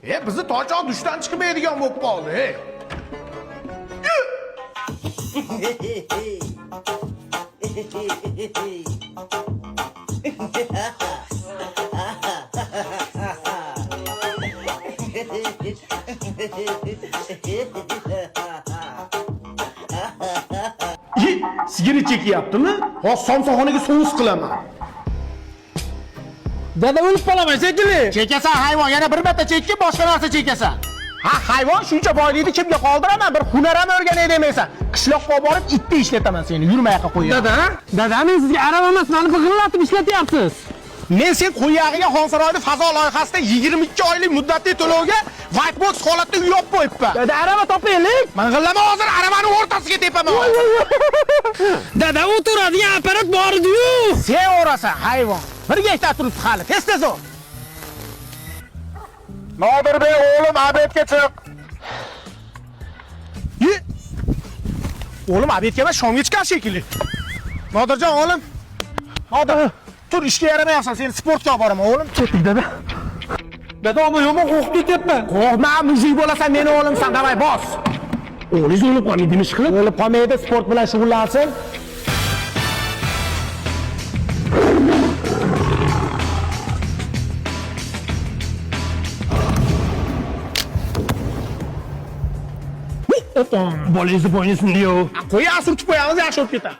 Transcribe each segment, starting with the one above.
Bizni Toychon dushdan chiqmaydigan bo'lib qoldi, ey. Sigaret chekyaptimi? Hozir somsaxonaga sous qilaman. Dada, o'lib qolaman shekilli. Chekasan, hayvon, yana bir marta chekki, boshqa narsa chekasan. Ha, hayvon, shuncha boylikni kimga qoldiraman? Bir hunar ham o'rganay demaysan. Qishloqqa olib borib itda ishlataman seni. Yurma yoqqa qo'y. Dada, dada, men sizga arava emas, mani big'illatib ishlatyapsiz. Men sen qo'yog'iga Xonsaroyni fazo loyihasida 22 oylik muddatli to'lovga white box holatda uy olib qo'yibman. Dada, arava topaylik. Ming'illama, hozir aravani o'rtasiga tepaman. Dada, o'tiradigan apparat bor edi-yu. Sen o'rasan, hayvon. Bir gektar turibdi hali. Tez tez o'r. Nodirbek o'g'lim, obedga chiq. Ye. O'g'lim, obedga emas, shomga chiqar shekilli. Nodirjon o'g'lim. Nodir, tur, ishga yaramayapsan, seni sportga olib boraman, o'g'lim. Ketdik, dada. Dada, ammo yomon qo'rqib ketyapman. Qo'rqma, мужик bo'lasan, meni o'g'limsan, давай bos. O'g'lingiz o'lib qolmaydimi ish qilib? O'lib qolmaydi, sport bilan shug'ullansin. Bolangizni bo'yni sindi-yu. Qo'ya surtib qo'yamiz, yaxshi bo'lib ketadi.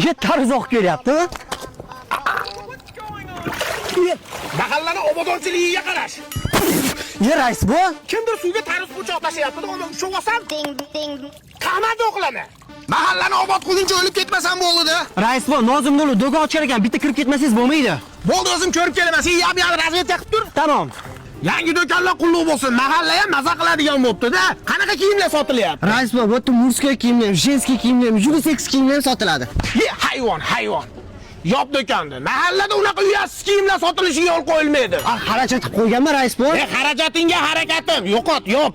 Ye, tarvuz oqib kelyapti. Mahallani obodonchiligiga qarash. Ye, rais bu. Kimdir suvga tarvuz po'choq tashlayapti, uni ushlab olsam, qamadi o'qlama. Mahallani obod qilguncha o'lib ketmasam bo'ldi-da. Rais bu, Nozim Nurli do'kon ochar ekan, bitta kirib ketmasangiz bo'lmaydi. Bo'ldi, o'zim ko'rib kelaman. Sen yap-yap razvedka qilib tur. Tamom. Yangi do'konlar qulluq bo'lsin, mahalla ham maza qiladigan bo'pti-da. Qanaqa kiyimlar sotilyapti? Rais bu, bu yerda мужской kiyimlar, женский kiyimlar, unisex kiyimlar ham sotiladi. Ye, hayvon, hayvon. Yop do'konni. Mahallada unaqa uyatsiz kiyimlar sotilishiga yo'l qo'yilmaydi. Ah, xarajat qilib qo'yganman, rais bu. E, xarajatingga harakatim, yo'qot, yop.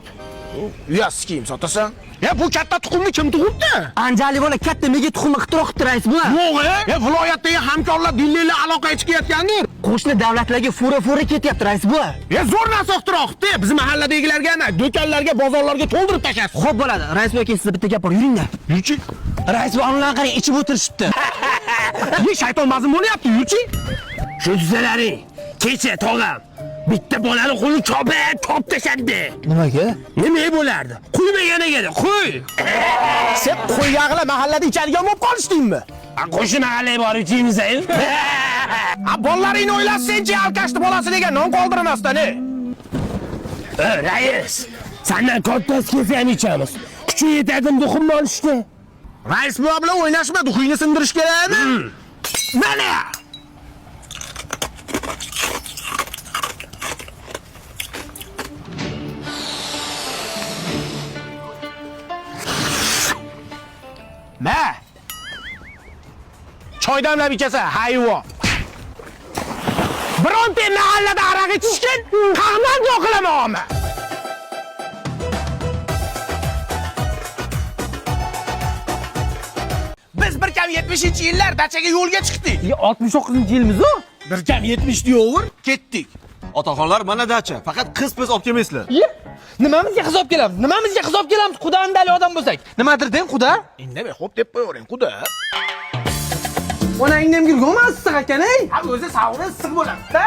Uyatsiz kiyim sotasan. E, bu katta tuxumni kim tug'ibdi? Anjali bola katta mega tuxumni ixtiro qilibdi, rais bu. Yo'q, e. Viloyatdagi hamkorlar dillilar aloqaga chiqayotgandir. Qo'shni davlatlarga fura-fura ketyapti, rais bu. E, zo'r narsa ixtiro qilibdi. Biz mahalladagilarga emas, do'konlarga, bozorlarga to'ldirib tashlashdi. Xo'p bo'ladi. Rais bu, aka, sizda bitta gap bor, yuringlar. Yurchi. Rais bu, ularni qarang, ichib o'tirishibdi. Ye, shayton mazim bo'lyapti, yurchi. Shu tuzalaring. Kecha tog'am bitta bolani qo'lini chopib, top tashladi. Nimaga? Nima bo'lardi? Quymagan ekan, quy. Sen qo'yag'ila mahallada ichadigan bo'lib qolishdingmi? A, qo'shni mahallaga borib ichaymiz. A, bolalaringni o'ylasin-chi, alkashni bolasi degan non qoldirmasdan, e. Rais, sandan kattasi kelsa ham ichamiz. Kuchi yetadimi duximni olishga? Rais buva bilan o'ynashma, duxingni sindirish kerakmi? Mana! Ma. Choy damlab ichasan, hayvon. Bironta mahallada aroq ichishgan, qahman yo'q qilaman omma. Biz bir kam 70-yillar dachaga yo'lga chiqdik. 69-yilmiz-u. Bir kam 70 yo'g'ir, ketdik. Otaxonlar, mana dacha. Faqat qiz piz olib kelmaysizlar. Nimamizga qiz olib kelamiz? Nimamizga qiz olib kelamiz? Quda andali odam bo'lsak. Nimadir deng, quda? Indamay xo'p deb qo'yavering, quda. Onangni ham gulg'oma issiq ekan, ey. Ha, o'zi sauna issiq bo'ladi-da.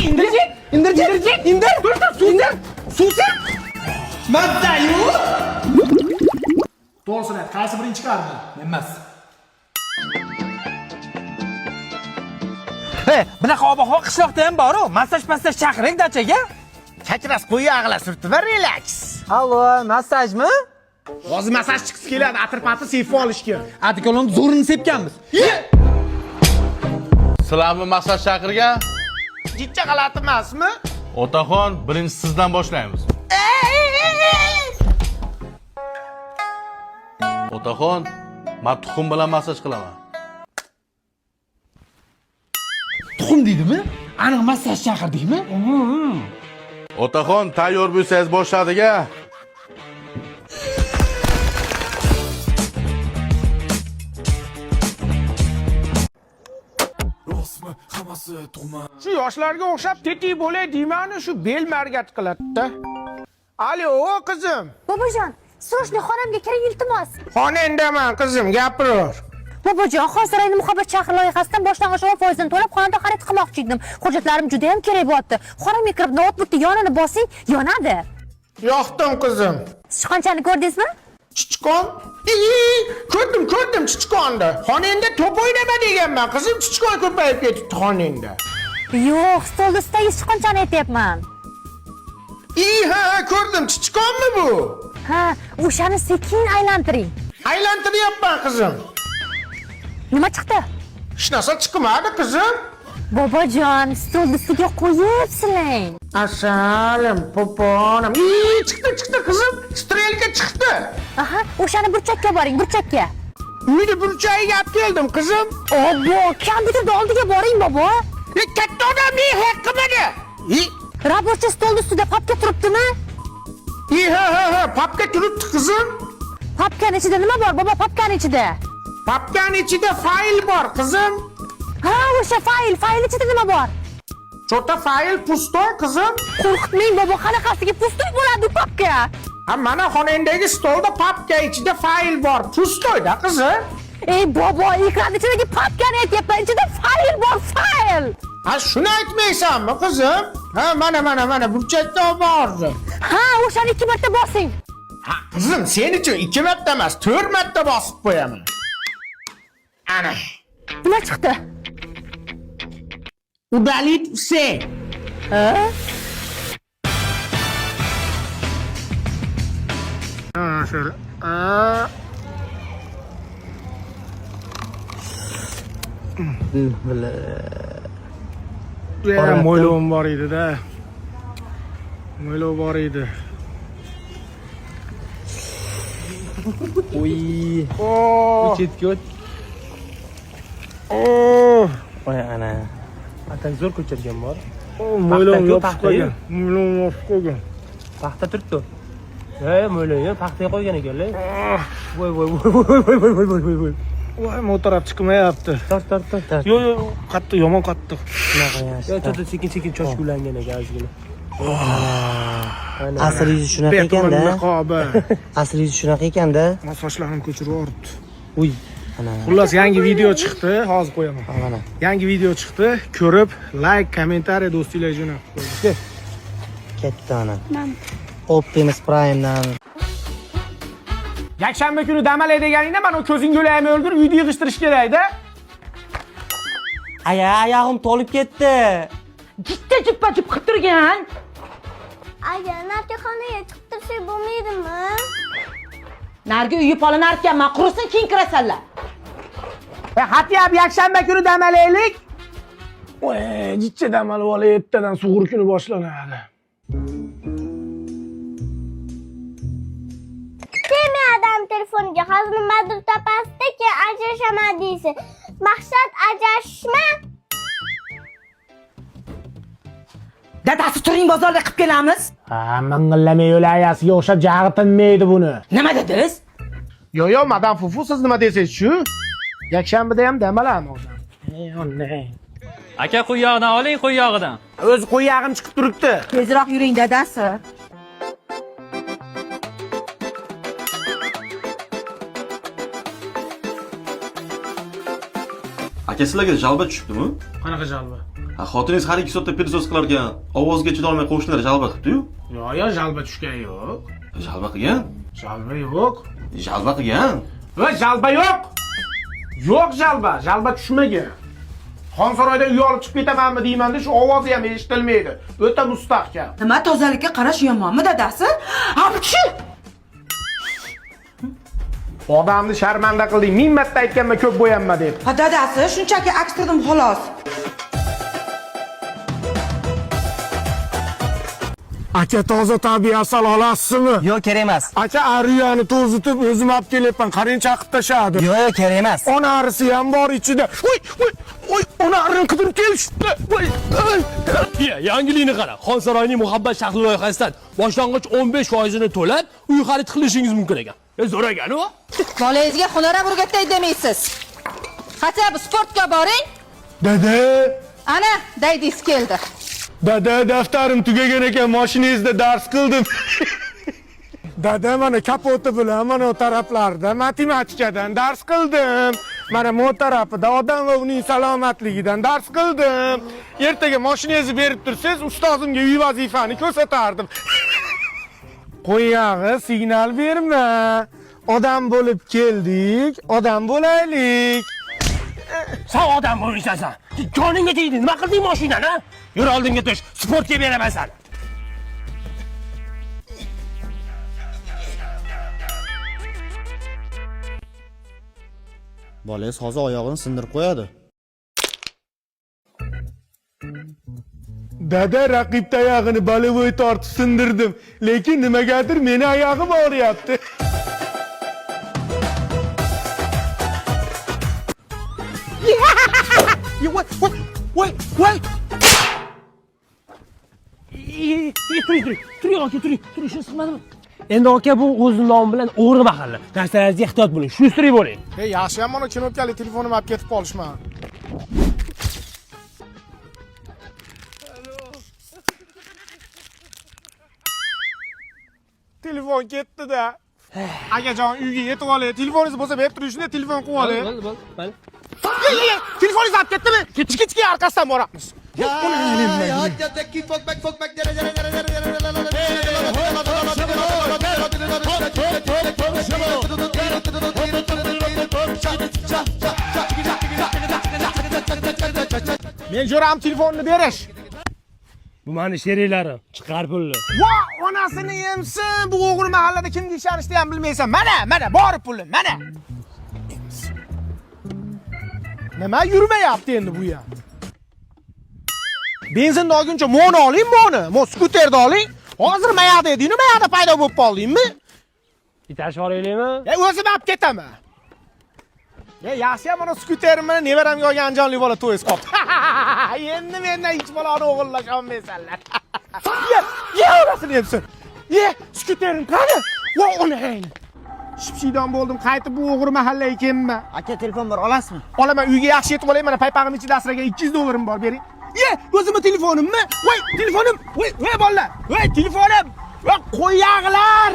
Indirchi, indirchi, indir. Dur, dur, suv sep. Suv sep. Mazza-yu. To'g'risini ayt, qaysi birini chiqardi? Emas. Hey, bunaqa ob-havo qishloqda ham bor-u. Massaj-passaj chaqiring dachaga. Chachras qo'yag'ila surtib, relax. Allo, massajmi? Hozir massaj chiqisi keladi, atir-patir sepib olish kerak. Adikolon zo'rini sepganmiz. Sizlarmi massaj chaqirgan? Jicha g'alati emasmi? Otaxon, birinchi sizdan boshlaymiz. Otaxon, men tuxum bilan massaj qilaman. Tuxum deydimi? Aniq massaj chaqirdikmi? Otaxon, tayyor bo'lsangiz boshladik a. Shu yoshlarga o'xshab tetik bo'lay deymanu, shu bel margat qiladi-da. Alo, qizim. Bobojon, срочно xonamga kiring, iltimos. Xonandaman, qizim, gapiraver. Bobojon, Xonsaroyni muhabbat shahri loyihasidan boshlang'ich 10 foizini to'lab xonadon xarid qilmoqchi edim. Hujjatlarim juda ham kerak bo'lyapti. Xonamga kirib noutbukni yonini bosing, yonadi. Yoqdim, qizim. Sichqonchani ko'rdingizmi? Chichqon? Ii, ko'rdim, ko'rdim chichqonni. Xonangda to'p o'ynama deganman, qizim, chichqon ko'payib ketibdi xonangda. Yo'q, stolda ustidagi sichqonchani aytyapman. Ii, ha, ko'rdim, chichqonmi bu? Ha, o'shani sekin aylantiring. Aylantiryapman, qizim. Nima chiqdi? Hech narsa chiqmadi, qizim. Bobojon, stolni ustiga qo'yib silang. Asalim, poponim. Ii, chiqdi, chiqdi, qizim. Strelka chiqdi. Aha, o'shani burchakka boring, burchakka. Uyni burchagiga olib keldim, qizim. Obbo, kompyuterni oldiga boring, bobo. E, katta odamning haqqi mana. I, Рабочий stolni ustida papka turibdimi? I, ha, papka turibdi, qizim. Papkani ichida nima bor, bobo, papkani ichida? Papkani ichida fayl bor, qizim. Ha, o'sha fayl, fayl ichida nima bor? Что-то fayl пустой, qizim. Qo'rqitmang, bobo, qanaqasiga пустой bo'ladi u papka? Ha, mana xonangdagi stolda papka ichida fayl bor. Пустой da, qizim. Ey bobo, ekran ichidagi papkani aytyapman, ichida fayl bor, fayl. Ha, shuni aytmaysanmi, qizim? Ha, mana, mana, mana burchakka olib bordim. Ha, o'shani ikki marta bosing. Ha, qizim, sen uchun ikki marta emas, to'rt marta bosib qo'yaman. Ana. Nima chiqdi? Удалить все. Ha? Ha, şöyle. Aa. Ya, mo'ylovim bor edi-da. Mo'ylov bor edi. Uy, Oh, chetga o't. oh. Voy ana. Atang zo'r ko'chirgan bor. Oh, mo'ylovim Paxta-ku, yopishib paxta-yu. qolgan. Mo'ylovim yopishib qolgan. Paxta turibdi. E, mo'ylovni paxtaga qo'ygan ekanlar. Voy voy voy voy voy voy voy voy voy voy. Voy, mo'tarab chiqmayapti. Tort, tort, tort. Yo'q, yo'q, qattiq, yomon qattiq. Yo, cho'ta sekin sekin choshga ulangan ekan ozgina. Ana. Asl yuzi shunaqa Betman ekanda. niqobi. Asl yuzi shunaqa ekanda. Sochlarim ko'chirib yuboribdi. Uy. Ana. Xullas, yangi video chiqdi, hozir qo'yaman. Mana. Yangi video chiqdi, ko'rib, like, kommentariy do'stinglarga jo'natib qo'ying. Katta ana. Optimus Prime'dan. Yakshanba kuni dam olay deganingda mana ko'zing yo'laymi o'lgur, uyni yig'ishtirish kerak-da. Aya, oyog'im to'lib ketdi. Jitta jippa jip qilib turgan. Aya, narigi xonaga chiqib tursak bo'lmaydimi? Narigi uyi polinar ekanman, qurisin, keyin kirasanlar. E, hatyab yakshanba kuni dam olaylik. Voy, jicha dam olib olay, ertadan sug'ur kuni boshlanadi. Tegmang adam telefoniga, hozir nimadir topasizda, keyin ajrashaman deysiz. Maqsad ajrashishmi? Dadasi, turing, bozorda qilib kelamiz. Ha, ming'illamay yo'l ayasiga o'xshab jag'i tinmaydi buni. Nima dedingiz? Yo, yo, madam Fufu, siz nima desangiz shu. Yakshanbada ham dam olami odam? Ne, Aka, quyog'idan oling, quyog'idan. O'zi qo'yag'im chiqib turibdi. Tezroq yuring, dadasi. Aka, sizlarga жалоба tushibdimi? Qanaqa жалоба? Ha, xotiningiz har 2 soatda пылесос qilar ekan. Ovozga chidolmay qo'shnilar жалоба qilibdi-yu. Yo'q, yo'q, жалоба tushgan yo'q. Жалоба qilgan? Жалоба yo'q. Жалоба qilgan. Va жалоба yo'q. Yo'q жалоба, жалоба tushmagan. Xonsaroyda uy olib chiqib ketamanmi deymanda, shu ovozi ham eshitilmaydi. O'ta mustahkam. Nima, tozalikka qarash yomonmi, dadasi? Apchi! Odamni sharmanda qilding. Ming marta aytganman ko'p bo'yanma deb. Ha, dadasi, shunchaki akstirdim xolos. Aka, toza tabiiy asal olasizmi? Yo'q, kerak emas. Aka, ariyani to'zitib o'zim olib kelyapman. Qarang, chaqib tashladi. Yo'q, yo'q, kerak emas. Ona arisi ham bor ichida. Voy, voy, voy, ona arini qidirib kelishibdi. Voy, voy. Ya, yangilikni qara. Xonsaroyning muhabbat shahri loyihasidan boshlang'ich 15 foizini to'lab, uy xarid qilishingiz mumkin ekan. E, zo'r ekan u. Bolangizga hunar ham o'rgatay demaysiz. Хотя бы sportga boring. Dada, Ana, daydingiz keldi. dada daftarim tugagan ekan, mashinangizda dars qildim. Dada, mana kapoti bilan mana u taraflarda matematikadan dars qildim. Mana bu tarafida odam va uning salomatligidan dars qildim. Ertaga mashinangizni berib tursangiz, ustozimga uy vazifani ko'rsatardim. Qo'yag'i signal berma. Odam bo'lib keldik, odam bo'laylik. Sen odam bo'lmaysan sen. Joningga tegdi. Nima qilding mashinani? Yur oldimga tush. Sportga beraman seni. Bolangiz hozir oyog'ini sindirib qo'yadi. Dada, raqib tayog'ini balevoy tortib sindirdim, lekin nimagadir meni oyog'im og'riyapti. Voy, voy, voy, voy. Turing, turing. Turing aka, turing. Turing, shuni siqmadimi? Endi aka bu o'z nomi bilan o'g'ri mahalla. Narsalaringizga ehtiyot bo'ling. Shustrik bo'ling. Ey, yaxshi ham mana knopkali telefonimni olib ketib qolishman. Telefon ketdi-da. Akajon, uyga yetib olay. Telefoningiz bo'lsa berib turing, shunday telefon qilib olay. Bo'ldi, bo'ldi, bo'ldi. Ye, ye, telefoningizni olib ketdimi? Chiki-chiki orqasidan boramiz. Men jo'ram telefonni berish. Bu meni sheriklarim. Chiqar pulni. Va, onasini yemsin, bu o'g'ri mahallada kimga ishonishni ham bilmaysan. Mana, mana bor puli, mana. Nima yurmayapti endi bu ham? Benzinni olguncha moni oling, moni. Mo skuterni oling. Hozir mayada eding, mayada paydo bo'lib qoldingmi? Itashib yuboraylikmi? E, o'zim olib ketaman. E, yaxshi ham mana skuterimni nevaramga olgan andijonlik bola to'yib qoldi. Endi mendan hech baloni o'g'irlasha olmaysanlar. Ye, ye onasini yemsin. Ye, skuterim qani? Va onangni. Shipshiydan bo'ldim, qaytib bu o'g'ri mahallaga kelma. Aka, telefon bor, olasizmi? Olaman, uyga yaxshi yetib olay, mana paypag'im ichida asragan 200 dollarim bor, bering. Ye, o'zimni telefonimmi? Voy, telefonim! Voy, voy bolalar! Voy, telefonim! Voy, qo'yag'lar!